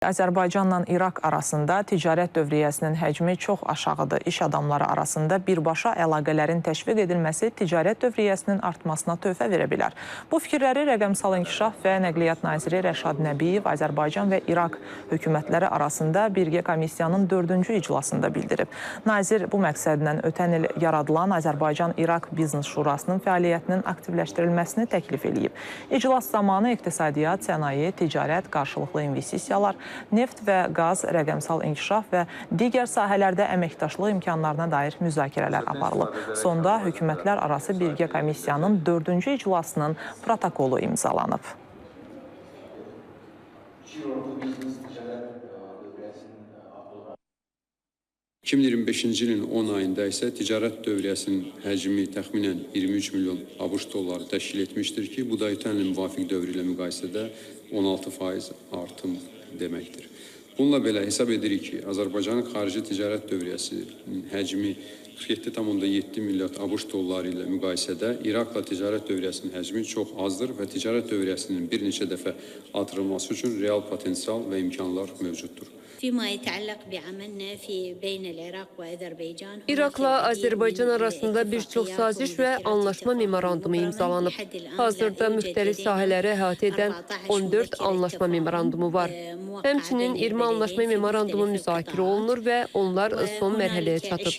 Azərbaycanla İraq arasında ticarət dövriyyəsinin həcmi çox aşağıdır. İş adamları arasında birbaşa əlaqələrin təşviq edilməsi ticarət dövriyyəsinin artmasına töhfə verə bilər. Bu fikirləri Rəqəmsal İnkişaf və Nəqliyyat naziri Rəşad Nəbiyev Azərbaycan və İraq hökumətləri arasında birgə komissiyanın 4-cü iclasında bildirib. Nazir bu məqsədlə ötən il yaradılan Azərbaycan-İraq Biznes Şurasının fəaliyyətinin aktivləşdirilməsini təklif eləyib. İclas zamanı iqtisadiyyat, sənaye, ticarət, qarşılıqlı investisiyalar, neft və qaz, rəqəmsal inkişaf və digər sahələrdə əməkdaşlıq imkanlarına dair müzakirələr aparılıb. Sonda hökumətlər arası birgə komissiyanın 4-cü iclasının protokolu imzalanıb. 2025-ci ilin 10 ayında isə ticarət dövriyyəsinin həcmi təxminən 23 milyon ABŞ dolları təşkil etmişdir ki, bu da ötən ilin müvafiq dövrü ilə müqayisədə 16% artım deməkdir. Bununla belə hesab edirik ki, Azərbaycanın xarici ticarət dövriyyəsinin həcmi 47,7 milyard ABŞ dolları ilə müqayisədə İraqla ticarət dövriyyəsinin həcmi çox azdır və ticarət dövriyyəsinin bir neçə dəfə artırılması üçün real potensial və imkanlar mövcuddur. İraqla Azərbaycan arasında bir çox saziş və anlaşma memorandumu imzalanıb. Hazırda müxtəlif sahələri əhatə edən 14 anlaşma memorandumu var. Həmçinin 20 anlaşma memorandumu müzakirə olunur və onlar son mərhələyə çatıb.